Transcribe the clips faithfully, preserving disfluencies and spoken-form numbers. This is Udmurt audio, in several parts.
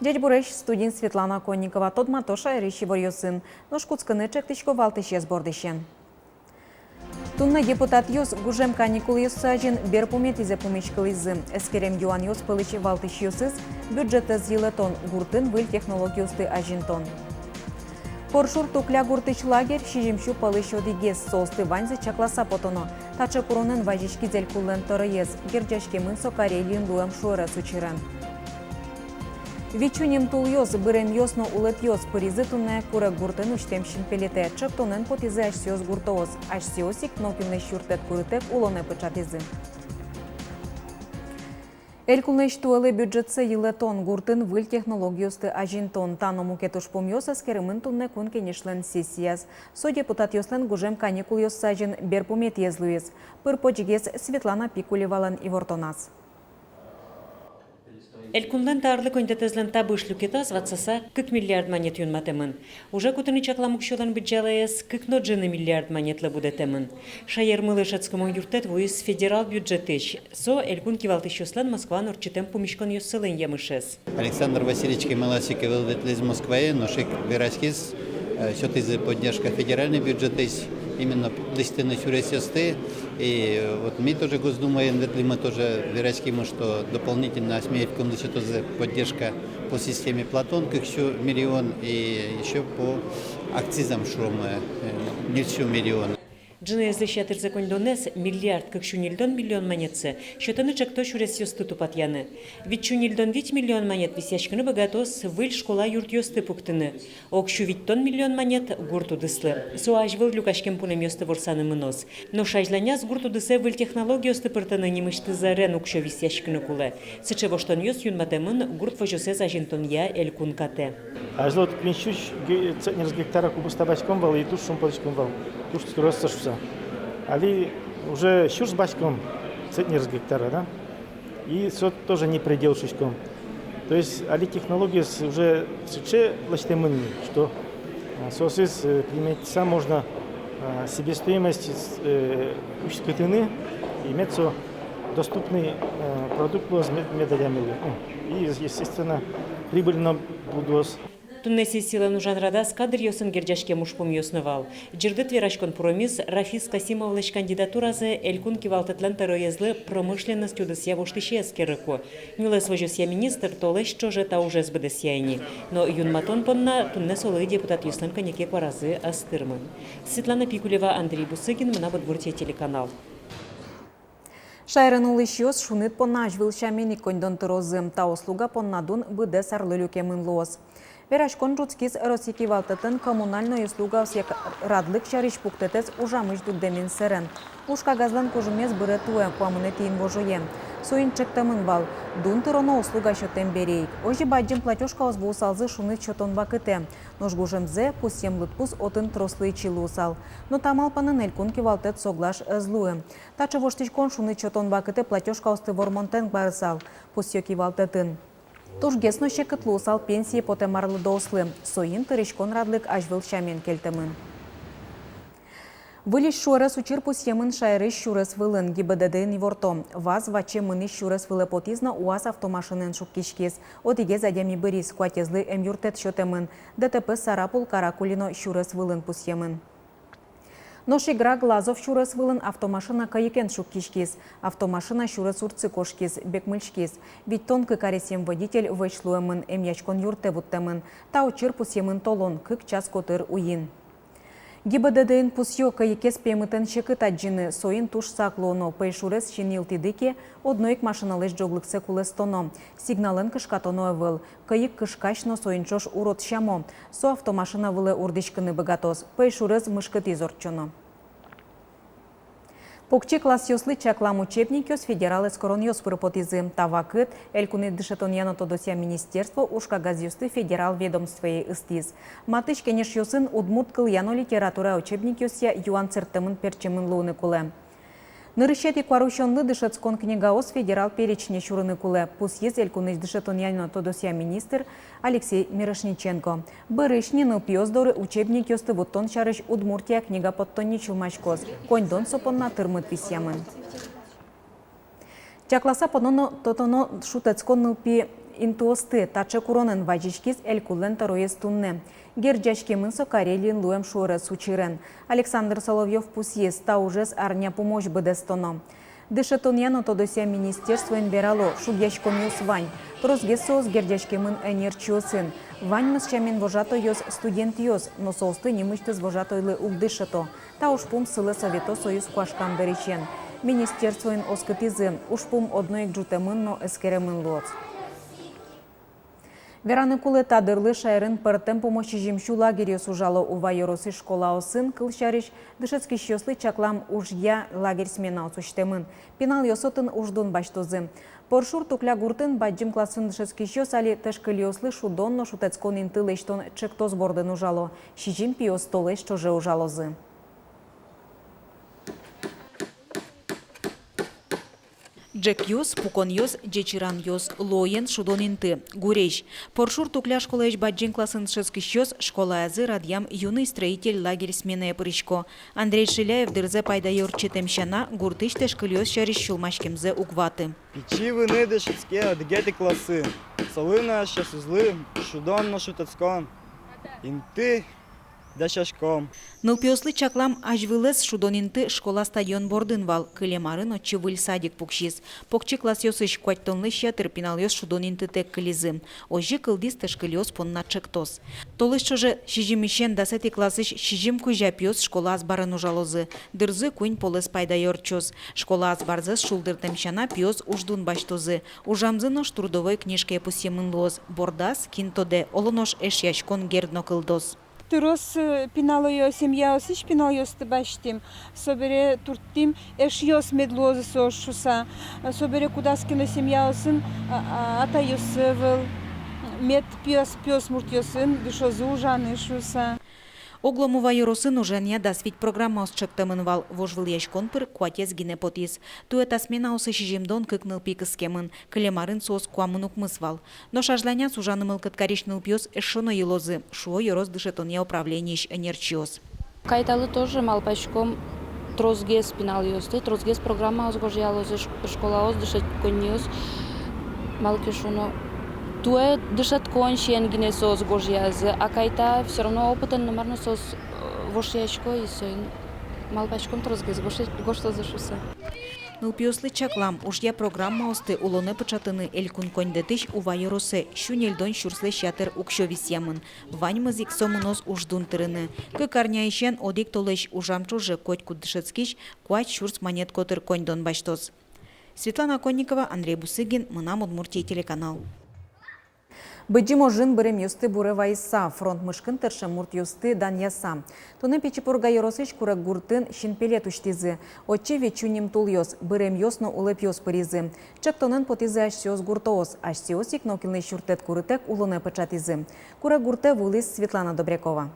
Ӟечбуресь! Студиын Светлана Конникова. Тодмато шаерысь иворъёсын. Нош кутскыны ӵектӥсько валтӥсез бордысен. Туннэ депутатъёс гужем каникулъёссы азьын берпуметӥзэ пумиськылӥзы. Эскерем юанъёс пӧлысь валтӥсьёсыз: бюджетэз йылэтон, гуртын выль технологиосты азинтон. Поршур Тукля гуртысь лагерь — сизьым сю пӧлысь одӥгез, соосты ваньзэ чакласа потоно. Таӵе куронэн вазиськиз элькунлэн тӧроез, герӟаськемын со Карелиын луэм шуэрес учырен. Вить сю ним тулъёс, быремъёс но улэтъёс пыризы туннэ Курег гуртын усьтэм синпелетэ. Ӵектонэн потӥзы асьсэос гуртоос. Асьсэос ик нокинлэсь юрттэт курытэк улонэ пыӵатӥзы. Элькунлэсь туэлы бюджетсэ йылэтон, гуртын выль технологиосты азинтон — та но мукет ужпумъёс эскеремын туннэ Кун Кенешлэн сессияз. Со депутатъёслэн гужем каникулъёссы азьын берпуметӥез луиз. Пыр-почгес Светлана Пикулевалэн ивортоназ. Элькунлэн та арлы коньдэтэзлэн табыш люкетаз ватсаса кык миллиард манет юнматэмын. Уже кутыны чаклам уксёлэн быдӟалаез кык но ӝыны миллиард манетлы будэтэмын. Шаермылы шӧдскымон юрттэт вуиз федерал бюджетысь. Со элькун кивалтӥсьёслэн Москваын ортчытэм пумиськонъёссылэн емышез. Александр Васильевич Кемаласик ӧвӧл ветлӥз Москвае, нош ик вераськиз, э, сётӥзы поддержка федеральной бюджетысь, именно лэсьтыны сюресъёсты. И, э, вот ми тоже Госдумаын ветлӥмы, тоже вераськимы, что дополнительно асьме элькунлы сётозы поддержка по системе Платон кык сю миллион и ещё по акцизам, шуом, э, ньыль сю миллион. Ӝыныезлэсь ятырзэ коньдонэз, миллиард кык сю ньыльдон миллион манетсэ, сётыны ӵекто сюресъёсты тупатъяны. Вить сю ньыльдон вить миллион манет висъяськыны быгатоз выль школа юртъёсты пуктыны. Ог сю витьтон миллион манет — гурт удыслы. Со азьвыл люкаськем пунэмъёсты ворсаны мыноз. Нош азьланяз гурт удысэ выль технологиосты пыртыны нимысьтыз ӧрен уксё висъяськыны кулэ. Сыӵе воштонъёс юнматэмын гурт возёсэз азинтонъя элькун катэ. Азьло куинь сю ге-, центнерыз гектара кубыста басьтӥськом вал и туж шумпотӥськом вал, туж трос шуса. Али уже сюрс басьтӥськом центнерыз гектара, да? И со тоже не предел, шуиськом. То есть али технологиос уже сыӵе лэсьтэмын, что, а, соосыз, э, применяться можно, а, себестоимость, э, уськытыны, и мед со доступный, э, продукт луоз мед-, мед адямилы. Ну, и, естественно, прибыль но будоз. Туннэ сессилэн ужан радаз кадръёсын герӟаськем ужпумъёс но вал. Ӟырдыт вераськон пуромиз Рафис Касимовлэсь кандидатуразэ элькун кивалтэтлэн тӧроезлы промышленность удысъя воштӥсе эскерыку. Нюлэс возёсъя министр толэзь ӵоже та ужез быдэсъя ини. Но юнматон понна туннэ солы депутатъёслэн кӧня ке куаразы ӧз тырмы. Светлана Пикулева, Андрей Бусыгин, «Мынам Удмуртие» телеканал. Шаерын улӥсьёс шуныт понна азьвыл сямен ик коньдон тырозы. Та услуга понна дун быдэс арлы люкемын луоз. Вераськон ӝутскиз Россиысь кивалтэтын коммунальной услугаосъя радлык сярысь пуктэтэз ужамысь дугдэмен сэрен. Уж кагазлэн кужымез быре туэ, куамынэтӥ инвожое. Соин ӵектэмын вал дун тыроно услуга сётэм бере ик. Озьы бадӟым платёжкаос вуысалзы шуныт сётон вакытэ. Нош гужемзэ пусъем лыдпус отын трослы ичи луысал. Но та малпанэн элькун кивалтэт соглаш ӧз луы. Таӵе воштӥськон шуныт сётон вакытэ платёжкаосты вормонтэм карысал, пусъё кивалтэтын. Тужгес но секыт луысал пенсие потэм арлыдоослы. Соин тырыськон радлык азьвыл сямен кельтэмын. Выльысь шуэрес учыр пусъемын шаерысь сюрес вылын. ГИБДД-ын иворто: ВАЗ ваче мынӥсь сюрес вылэ потӥз но УАЗ автомашинаен шуккиськиз. Одӥгез адями быриз, куатезлы эмъюрттэт сётэмын. ДТП Сарапул — Каракулино сюрес вылын пусъемын. Нош Игра — Глазов сюрес вылын автомашина кӧйыкен шуккиськиз. Автомашина сюрес урдсы кошкиз, бекмыльськиз. Витьтон кык аресъем водитель вӧсь луэмын, эмъяськон юртэ вуттэмын. Та учыр пусъемын толон, кык час котыр уин. ГИБДД-ын пусъё: кӧйыкез пеймытэн секыт адӟыны, соин туж сак луоно. Пӧйшурез синйылтӥды ке, одно ик машиналэсь ӝоглыксэ кулэстоно, сигналэн кышкатоно ӧвӧл. Кӧйык кышкась но, соин ӵош урод сямо. Со автомашина вылэ урдӥськыны быгатоз. Пӧйшурез мышкытӥз ортчоно. Покчи классъёслы чаклам учебникъёс федерал эскеронъёс пыр потӥзы. Та вакыт элькунысь дышетонъя но тодосъя министерство уж кагазъёсты федерал ведомствое ыстӥз. Матысь кенешъёсын удмурт кылъя но литературая учебникъёсъя юан сэрттэмын-пертчемын луыны кулэ. Нырысетӥ куарусёнлы дышетскон книгаос федерал перечне сюрыны кулэ, пусйиз элькунысь дышетонъя но тодосъя министр Алексей Мирошниченко. Бӧрысь ни нылпиос доры учебникъёсты вуттон сярысь «Удмуртия» книга поттонни сюлмаськоз. Коньдон со понна тырмыт висъямын. Чакласа потоно, тотоно шутэтскон нылпи интыосты. Таӵе куронэн вазиськиз элькунлэн тӧроез туннэ. Герӟаськемын со Карелиын луэм шуэрес учырен. Александр Соловьёв пусйиз, та ужез арня пумозь быдэстоно. Дышетонъя но тодосъя министерствоын верало, шугъяськонъёс вань. Тросгес соос герӟаськемын ӧнерчиосын. Ваньмыз сямен вожатойёс — студентъёс, но соосты нимысьтыз вожатойлы уг дышето. Та ужпум сылэ Совето Союз куашкам дырысен. Министерствоын оскытӥзы, ужпум одно ик ӝутэмын но эскеремын луоз. Вераны кулэ, та дырлы шаерын пӧртэм пумо сизьым сю лагерьёс ужало. Ува ёросысь школаосын, кылсярысь, дышетскисьёслы чаклам ужъя лагерь-сменаос усьтэмын. Пиналъёс отын уждун басьтозы. Поршур Тукля гуртын бадӟым классын дышетскисьёс али тышкылиослы шудон но шутэтскон инты лэсьтон ӵектос бордын ужало. Сизьым пиос толэзь ӵоже ужалозы. Ӝӧкъёс, пуконъёс, ӟечыранъёс, луоен шудон инты, гурезь. Поршур Тукля школаысь бадӟым классын дышетскисьёс школаязы радъям «Юный строитель» лагерь-сменае пырисько. Андрей Шиляев дырзэ пайдаё ортчытэм сяна, гуртысь тышкылиос сярысь сюлмаськемзэ уг ваты. Пичи вынэ дышетске одӥгетӥ классын. Солы но асьсэзлы шудон но шутэтскон инты дасяськом. Нылпиослы чаклам азьвылэз шудон инты школа стадион бордын вал. Кылем арын отчы выль садик пуксиз. Покчи классъёсысь куатьтонлэсь ятыр пиналъёс шудон интытэк кылизы. Озьы кылдӥз тышкылиос понна ӵектос. Толэзь ӵоже сизьымысен дасэтӥ классысь сизьым кузя пиос школа азбарын ужалозы. Дырзы куинь полэс пайдаё ортчоз. Школа азбарзэс шулдыртэм сяна, пиос уждун басьтозы. Ужамзы нош трудовой книжкае пусъемын луоз. Бордаз, кин тодэ, оло нош эшъяськон герд но кылдоз. Трос, э, пиналъёс, семьяосысь пиналъёсты басьтӥм, собере турттӥм, эшъёс мед луозы соос шуса. Собере кудаз ке но семьяосын, а, а, атайёс ӧвӧл, мед пиос, пиосмуртъёсын дышозы ужаны шуса. Оглом Ува ёросын ужанъя дас вить программаос ӵектэмын вал, вожвылъяськон пыр куатез гинэ потӥз. Туэ та сменаосы сизьымдон кык нылпи кыскемын. Кылем арын соос куамын укмыс вал. Нош азьланяз ужаны мылкыд карись нылпиос эшшо но йылозы, шуо ёрос дышетонъя управлениысь ӧнерчиос. Кайталы тоже малпаськом тросгес пиналъёсты, тросгес программаос гожъялозы, ш-, школаос, дышетсконниос, малы ке шуоно, туэ дышетскон сямен гинэ соос гожъязы, а кайта всё равно опытэн но мар но соос, э, вошъясько, и соин малпаськом тросгес гожъя-, гожтозы шуса. Нылпиослы чаклам ужъя программаосты улонэ пыӵатыны элькун коньдэтысь Ува ёросэ сю ньыльдон сюрслэсь ятыр уксё висъямын. Ваньмыз ик со мыноз уждун тырыны. Кык арняысен одӥг толэзь ужам ӵоже котькуд дышетскись куать сюрс манет котыр коньдон басьтоз. Светлана Конникова, Андрей Бусыгин, «Мынам Удмуртие» телеканал. Быдӟым ожын быремъёсты буре вайыса, фронт мышкын тыршем муртъёсты данъяса, туннэ Пичи Пурга ёросысь Куреггуртын синпелет усьтӥзы. Отчы витьсю нимтулъёс, быремъёс но улэпъёс пыризы. Ӵектонэн потӥзы асьсэос гуртоос, асьсэос ик нокинлэсь юрттэт курытэк улонэ пыӵатӥзы. Куреггуртэ вуылӥз Светлана Добрякова.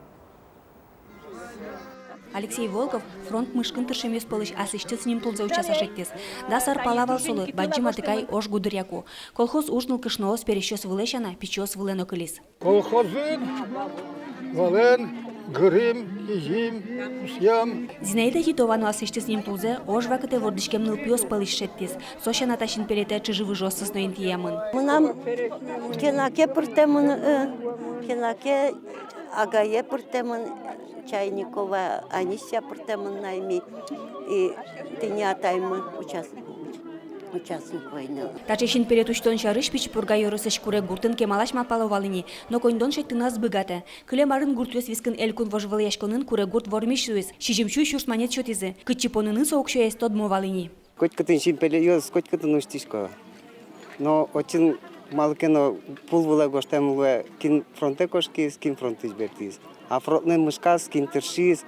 Алексей Волков фронт мышкын тыршемъёс пӧлысь аслэсьтыз нимтулзэ утьыса шедьтӥз. Дас ар пала вал солы, бадӟым атыкай ож гудыръяку. Колхоз уж нылкышноос пересьёс вылэ сяна, пичиос вылэ но кылиз. Колхозын валэн гырим, изим, пусъям. Зинаида Титова но аслэсьтыз нимтулзэ ож вакытэ вордӥськем нылпиос пӧлысь шедьтӥз. Со сяна та синпелетэ чыжы-выжыосыз но интыямын. Мынам кенэ ке пыртэмын, э, кенэ ке агае пыртэмын, Чайникова Анисья пыртэмын на ини, и тӥни атаймы учас-, участник войны. Таӵе синпелет усьтон сярысь Пичи Пурга ёросысь Куреггуртын кемалась малпало вал ини, но коньдон шедьтыны ӧз быгатэ. Кылем арын гуртъёс вискын элькун вожвылъяськонын Куреггурт вормись луиз, сизьым сю сюрс манет сётӥзы. Кытчы поныны со уксёез тодмо вал ини. Котькытын синпелетъёс, котькытын усьтӥсько. Но отчын малы ке но пул вылэ гожтэм луэ, кин фронтэ кошкиз, кин фронтысь бертӥз. А фронтын мышказ, кин тыршиз.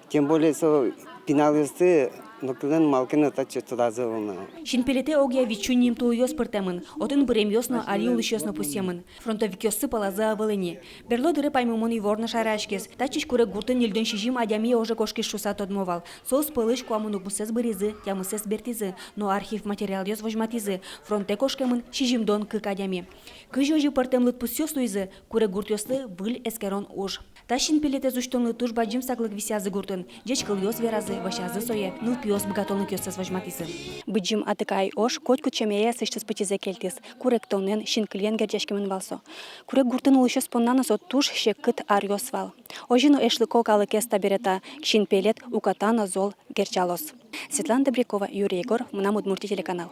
Тем более со пиналъёсты нокинлэн малы ке но татчы тодазы ӧвӧл на. Синпелетэ огъя витьсю нимтулъёс пыртэмын. Отын быремъёс но, али улӥсьёс но пусъемын. Фронтовикъёссы пӧлазы ӧвӧл ини. Берло дыре паймымон ивор но шараяськиз. Татчысь Куреггуртын ньыльдон сизьым адями оже кошкиз шуса тодмо вал. Соос пӧлысь куамын укмысэз быризы, тямысэз бертӥзы, но архив материалъёс возьматӥзы: фронтэ кошкемын сизьымдон кык адями. Кызьы озьы пӧртэм лыдпусъёс луизы, Куреггуртъёслы выль эскерон уж. Та синпелетэз усьтонлы туж бадӟым саклык висъязы гуртын. Ӟеч кылъёс веразы, вӧсязы сое, нылпиос быгатонлыкъёссэс возьматӥзы. Быдӟым Атыкай ож котькуд семьяе аслэсьтыз пытьызэ кельтӥз. Куректонэн, синкылиен герӟаськемын вал со. Куреггуртын улӥсьёс понна но со туж секыт аръёс вал. Озьы но эшлыко калыкез табере та синпелет уката но зол герӟалоз. Светлана Добрякова, Юрий Егоров, «Мынам Удмуртие» телеканал.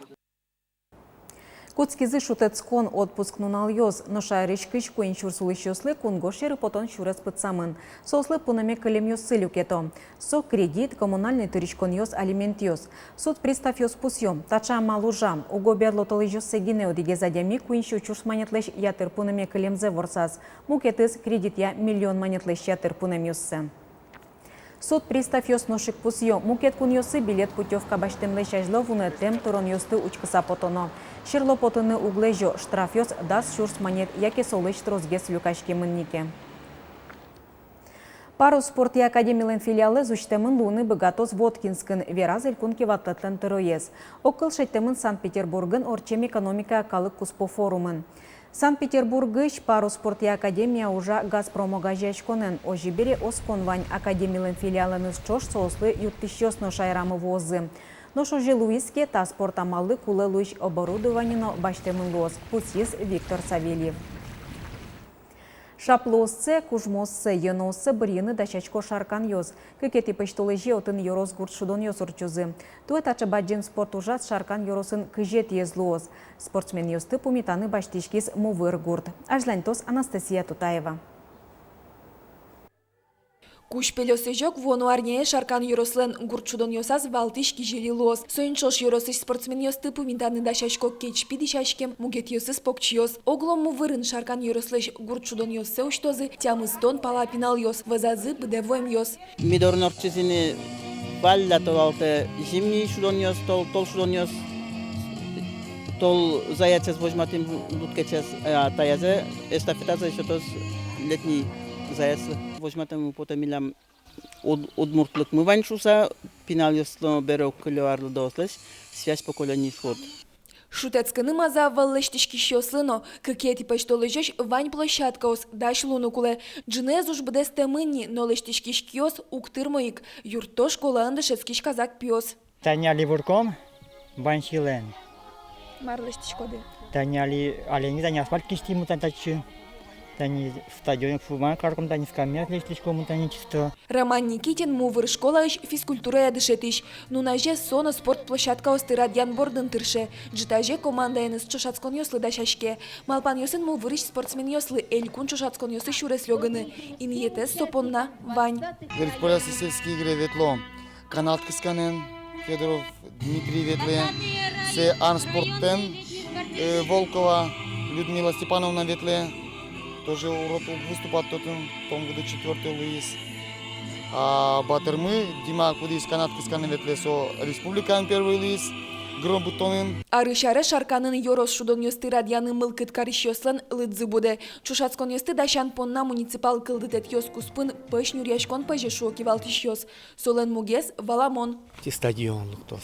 Кутскизы шутэтскон отпуск нуналъёс. Нош шаерысь кызь куинь сюрс улӥсьёслы кунгож сьӧры потон сюрес пытсамын. Соослы пунэме кылемъёссы люкето. Со кредит, коммунальной тырыськонъёс, алиментъёс. Суд приставъёс пусъё: таӵе амал ужа. Уго берло толэзьёссэ гинэ одӥгез адями куинь сю сюрс манетлэсь ятыр пунэме кылемзэ ворсаз. Мукетыз кредитъя миллион манетлэсь ятыр пунэмъёссэ. Суд приставъёс нош ик пусъё: мукет кунъёсы билет путёвка басьтэмлэсь азьло вунэтэм тыронъёсты учкыса потоно. Сьӧрло потыны уг лэзё, штрафъёс дас сюрс манет яке солэсь тросгес люкаськемын ни ке. «Парус» спортъя академилэн филиалэз усьтэмын луыны быгатоз Воткинскын, вераз элькун кивалтэтлэн тӧроез. Огкыл шедьтэмын Санкт-Петербургын ортчем экономикая калык куспо форумын. Санкт-Петербургысь «Парус» спортъя академия ужа «Газпром» огазеяськонэн. Озьы бере, оскон вань академилэн филиалэныз ӵош соослы юрттӥсьёс но шаерамы вуозы. Нош озьы луиз ке, та спорт амаллы кулэ луись оборудование но басьтэмын луоз, пусйиз Виктор Савельев. Шаплыоссэ, кужмооссэ, йӧнооссэ бырйыны дасясько шарканъёс. Кыкетӥ пӧсьтолэзе отын ёрос гурт шудонъёс ортчозы. Туэ таӵе бадӟым спорт ужрад Шаркан ёросын кызетӥез луоз. Спортсменъёсты пумитаны басьтӥськиз Мувыр гурт. Азьланьтоз Анастасия Тутаева. Кузь пельёсызёг вуоно арняе Шаркан ёрослэн гурт шудонъёсаз валтӥсь кизили луоз. Соин ӵош ёросысь спортсменъёсты пумитаны дасясько кеч пи дӥсяськем, мукетъёсыз покчиос. Оглом Мувырын Шаркан ёрослэсь гурт шудонъёссэ усьтозы тямыстон пала пиналъёс, вӧзазы быдэ вуэмъёс. Ми дорын ортчизы ни валля толалтэ зимний шудонъёс, тол, тол шудонъёс, тол заяцез возьматӥм, лудкечез, а таязэ, эстафетазэ сётоз летний заяц. Возьматэммы потэ милям уд-, удмуртлыкмы вань шуыса, пиналъёслы но бере уг кылё, арлыдоослэсь связь поколений шуод. Шутэтскыны маза ӧвӧл лэсьтӥськисьёслы но. Кыкетӥ пӧсьтолэзёзь вань площадкаос дась луыны кулэ. Ӝыныез уж быдэстэмын ни, но лэсьтӥськись киос уг тырмо ик, юртто школаын дышетскись казак пиос. Тани али вурком вань силэн. Мар лэсьтӥськоды? Тани али, али ини тани асфальт кисьтӥмы тани татчы. Тани стадион футбол карком, тани скамья лэсьтӥськом тани чисто. Роман Никитин Мувыр школаысь физкультурая дышетӥсь. Нуназе со но спорт площадкаосты радъян бордын тырше. Ӝытазе командаеныз ӵошатсконъёслы дасяське. Малпанъёсын Мувырысь спортсменъёслы элькун ӵошатсконъёсы сюрес лёгыны. Инъетэз со понна вань. Вериспорясы сельские игры ветло. Канат кысканэн Федоров Дмитрий ветлэ, сэ армспортэн, э, Волкова Людмила Степановна ветлэ, тоже урод уг выступать татын, том году четвёртый луиз. А батырмы Дима, кудӥз канат кысканэн ветлэ, со республикаын первый луиз гырон быдтонын. Арысь аре Шарканын ёрос шудонъёсты радъяны мылкыд карисьёслэн лыдзы будэ. Ӵошатсконъёсты дасян понна муниципал кылдытэтъёс куспын пӧсь нюръяськон пӧзе, шуо кивалтӥсьёс. Солэн мугез валамон. Те стадион лыктоз,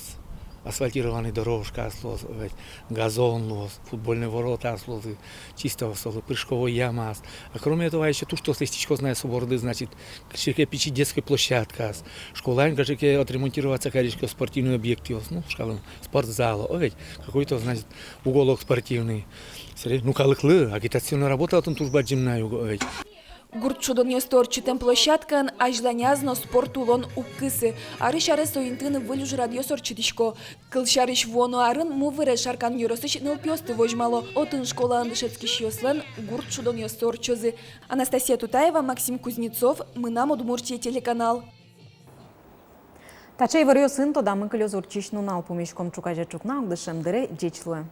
асфальтированный дорожкаос луоз, ведь газон луоз, футбольной воротаос луозы, чисто солы прыжковой ямаос. А кроме этого, ещё туж трос лэсьтӥськоз на со борды, значит, кыӵе ке пичи детской площадкаос, школаын кыӵе ке отремонтироваться кариське спортивный объектъёс, ну, скажем, спортзал, о, ведь, какой-то, значит, уголок спортивный. Сэре, ну, калыклы агитационная работа отын туж бадӟым на, о, ведь. Гурт шудонъёсты ортчытэм площадкаын азьланяз но спорт улон уг кысы. Арысь аре со интыын выль ужрадъёс ортчытӥсько. Кылсярысь, вуоно арын Мувыре Шаркан ёросысь нылпиосты возьмало. Отын школаын дышетскисьёслэн гурт шудонъёссы ортчозы. Анастасия Тутаева, Максим Кузнецов, «Мынам Удмуртие» телеканал. Таӵе иворъёсын тодамы кылёз ортчись нунал. Пумиськом ӵуказе ӵукна, огдышем дыре. Ӟеч луэ.